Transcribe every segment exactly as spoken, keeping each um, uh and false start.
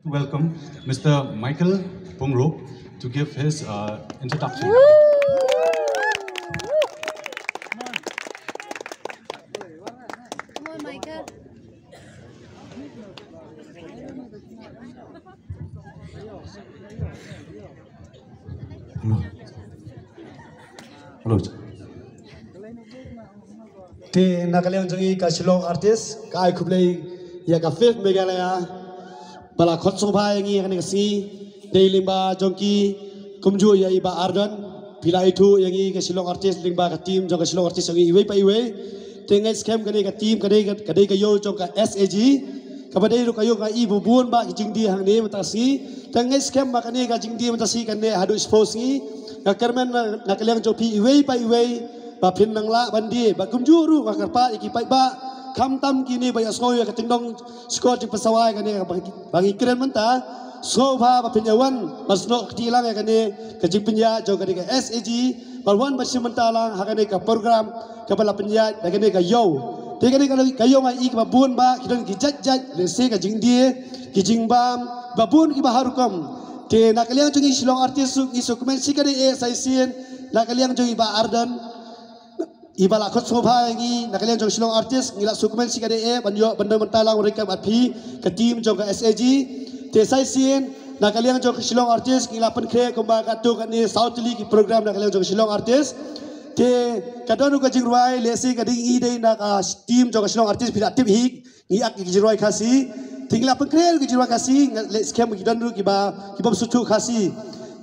To welcome Mister Michael Pumrup to give his uh, introduction. Come on, Michael. Hello. Te na ka liang jong i ka Shillong artist ka ai khublei ïa ka fifth Meghalaya ba la khot sngewbha ïa ngi ha kane ka sngi. Dei lyngba jong ki kumjuh ïa i Bah Ardent, phi la ithuh ïa ngi ka Shillong artist lyngba ka team jong ka Shillong artist jong i iwei pa iwei. Te nga ngeit skhem kane ka team ka dei ka, ka dei ka ïew jong ka S A G. Kaba dei ruh ka ïew ka i ba bun ba ki jingdie hangne mynta sngi. Te nga ngeit skhem ba kane ka jingdie mynta sngi kan neh haduh shiphew sngi. Nga kyrmen na, na ka liang jong phi iwei pa iwei ba phin nang lah ban die, ba kumjuh ruh nga kyrpad ïa ki paidbah, khamtam kine ba ïa sngew ïa ka tyngdong shkor jingpynsawa ïa kane ba ngi, ba ngi kren mynta. Sngewbha ba phin ïa wan ban snoh kti lang ïa kane ka jingpynïaid jong kane ka S A G, ban wan ban shim bynta lang ha kane ka program kaba la pynïaid da kane ka ïew. Te kane ka, ka ïew nga i kaba bun ba ki don ki jait jait, lehse ka jingdie, ki jingbam, ba bun kiba har rukom. Te na ka liang jong i Shillong artist ruh ngi sngewkmen shi katta eh sa shisien na ka liang jong i Bah Ardent, i ba la khot sngewbha ïa ngi na ka liang jong Shillong artist, ngi la sngewkmen shi katta eh ban ïoh ban don bynta lang ryngkat bad phi ka team jong ka S A G. Te sa shisien na ka liang jong ka Shillong artist ngi la pynkhreh kumba katto katne saw tylli ki program na ka liang jong ka Shillong artist. Te ka don ruh ka jingrwai, lehse ka dei ngi dei na ka team jong ka Shillong artist, phi la tip hi ngi ak ki jingrwai Khasi. Te ngi la pynkhreh ruh ki jingrwai Khasi, nga leh skhem ki don ruh kiba, ki bym sngewthuh Khasi.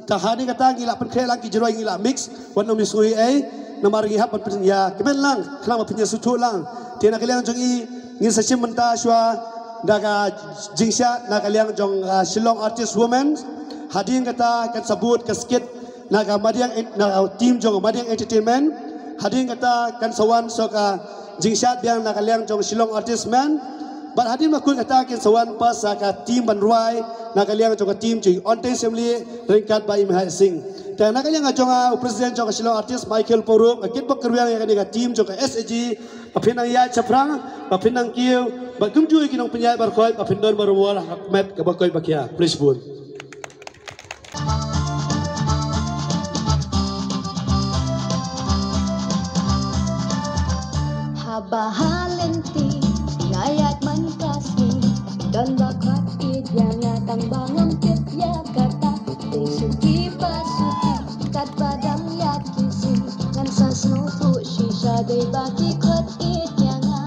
Te hangne kata ngi la pynkhreh lang ki jingrwai, ngi la mix, wat nym isngew ei ei. Namar ngi hap ban pynïakmen lang khnang ba phin ïa sngewthuh lang. Te na ka liang jong i ngin sa shim bynta shuwa da ka jingshad na ka liang jong ka Shillong Artist Women. Hadien kata kan sa bud ka skit na ka Madiang, na ka team jong Madiang Entertainment. Hadien kata kan sa wan sha ka jingshad biang na ka liang jong Shillong Artist Men. Bad hadien ba kut kata kin sa wan pat sa ka team ban rwai na ka liang jong ka team jong Onteng Syiemlieh ryngkat bad i Mehai Singh. Te na ka liang jong nga u president jong ka Shillong Artist Michael Pumrup, nga kitbok kyrwiang ïa kane ka team jong ka S A G, ba phin nang ïaid shaphrang, ba phin nang kiew, ba kumjuh ki nongpynïaid baroh khoit, ba phin don baroh ha ka met kaba koit ba khiah. Khublei shibun. Haba ha lynti nga ïaid man ka sngi, don ba khot ïeit ïa nga tang ba ngam tip ïa kata. Te suki ba suki katba dang ïaid ki sngi, ngan sa sngewthuh shisha dei ba ki khot ïeit ïa nga.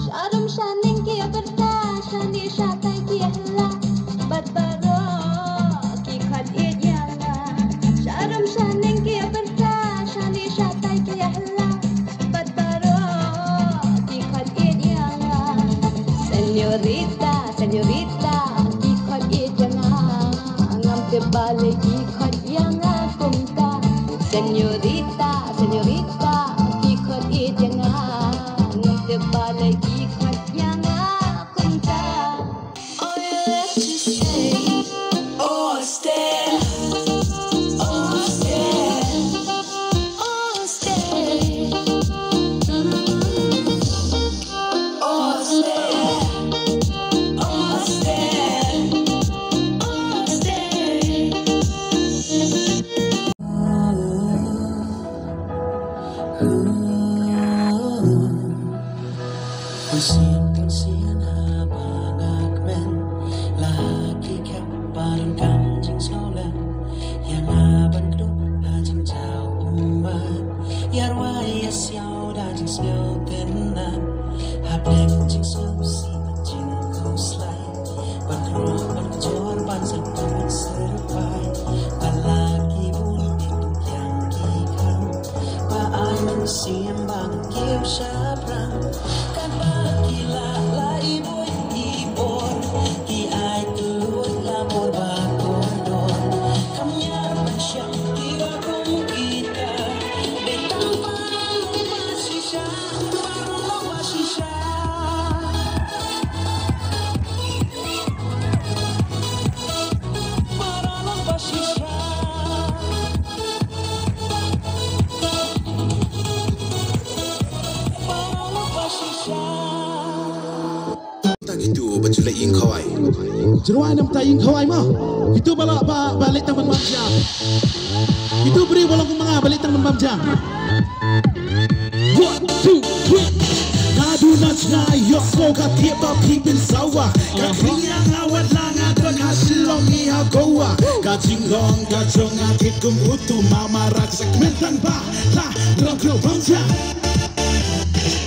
Sharum shaneng ki ïa pyrta, shane shatai ki ïa hla, bad baroh ki khot ïeit ïa nga. Sharum shaneng ki ïa pyrta, shane shatai ki ïa hla, bad baroh ki khot ïeit ïa nga. Señorita, señorita, ki khot ïeit ïa nga. Ngam tip balei ki khot ïa nga kumta. Señorita, señorita, ki khot ïeit ïa nga. Ngam tip balei ki khot ïa nga kumta. All you left to say, oh, stay, oh, stay, oh, stay, oh, stay, oh, stay, oh, stay. Mynsiem mynsiem haba nga kmen, la ki khep ba donkam jingsngewlem. Ïa nga ban kdup ha jingjaw ummat, ïa rwai ïa siaw da jingsngewtynnat. Hap leh jingsngewsih jingkhuslai, ban khlur ban kjor ban sngewthuh syrpai. Ba la ki bun ki pynkiang ki khang, ba ai mynsiem ba ngin kiew shaphrang. Katba ki lah la i bun i bor, ki ai kylluid la bor ba kordor. Kam ïa ban shah ki ba kum kita, dei tang ba shisha, ba shisha. Jrwai nam ta ing hawai ma. Kitu bala ba ba leit tang ban bam ja. Kitu bri bala kum nga ba leit tang ban bam ja. One, two, three. Ka du na chna yok ko ka thiep ba phi bin sawa. Ka khring ya nga wat la nga don ha Shillong i ha Goa. Ka jinglong ka jong nga thiep kum utu mama rak sak men tang ba. La drop drop bam ja.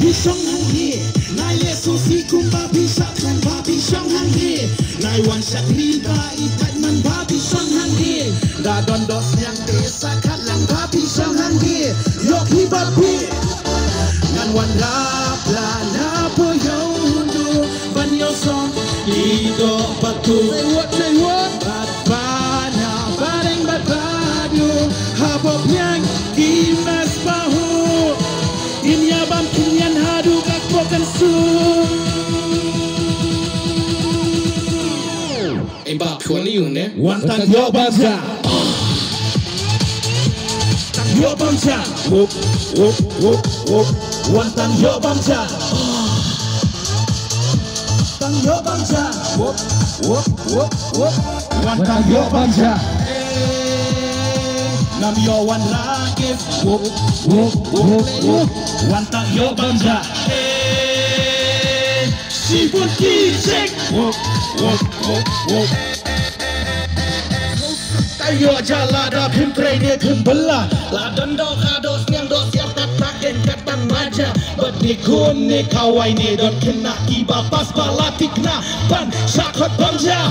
Bishong hang he, nai le so si kum ba bishak hang ba bishong hang he. Nai wan shak ri ba i tat man ba bishong hang he. Da don dos yang te sa khat lang ba bishong hang he. Yo pi ba pi. Ngan wan rap la na po yo do ban yo song. I do ba tu. Say what, say what? Ba ba na ba ding ba ba do. Ha bo piang ki mas ba hu. In ya bam kin yan ha du ka ko kan su. Wan tang yo bam ja. Tang yo bam ja. Wop, wop, wop, wop. Wan tang yo bam ja. Tang yo bam ja. Wop, wop, wop, wop. Wan tang yo bam ja. Nam yo wan ra ke. Wop, wop, wop, wop. Wan tang yo bam ja. Shibun ki check. Wop, wop, wop, wop. Tayo jala da phim trei ne phim bela. La don do ka dos nyang dos yang kat paken kat tang maja. But ne kun ne kawai ne don kena ki ba pas ba la tikna. Pan shakot banja.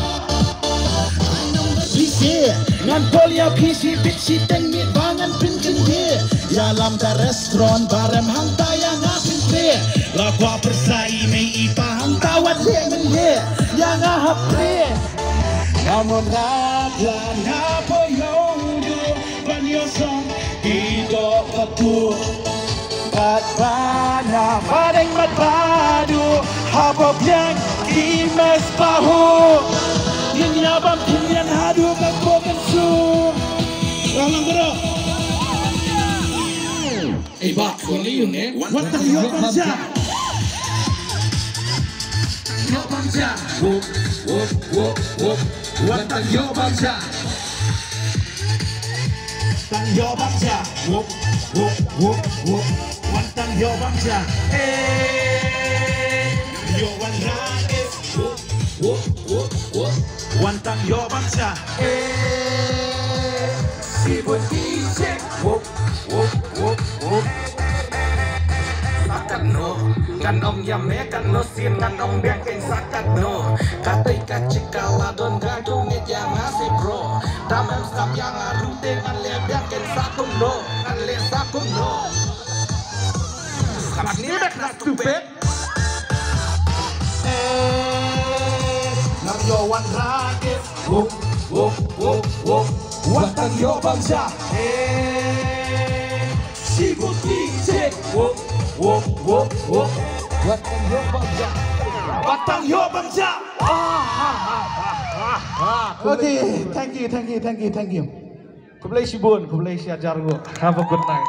Bisi ngan pol ya pisi bit si teng mit bangan pin kende. Ya lam ta restaurant barem hang ta ya nga pin pe. La kwa persai me ipa hang ta wat le men le. Ya nga hap pre. Namun rap la na po yo do ban yo song i do patu. Pat bana badeng pat badu. Habo biang ki mes pahu. Yin yabam kin yan hadu kan po kan su. Lalang bro. Ei ba ko ni yun eh. Wat tang yo bam ja. Yo bam ja. Wop wop wop wop. Wat tang yo bam ja. Tang yo bam ja. Wop wop wop wop. Wat tang yo bam ja. Eh. Yo wan ra eh. Wop wop wop wop. Wan tang yo bam ja. Eh. Si bun di check. Wop wop wop wop. Sakat no, ngan ong ya me kan no sin ngan ong biang keng sakat no. Katai ka chika la don ga tu nge ya nga se bro. Tamam skap yang aru te ngan le biang keng sakum no, ngan le sakum no. Skap ni bek na stupid. Eh, nam yo wan rage. Wop wop wop wop. Wan tang yo bam ja. Eh. Sibuti cek. Wop wop wop wop. Wat tang yo bam ja. Wat tang yo bam ja. Ah, ah, ah, ah, ah. Okay, thank you, thank you, thank you, thank you. Khublei shibun, khublei shihajar nguh. Have a good night.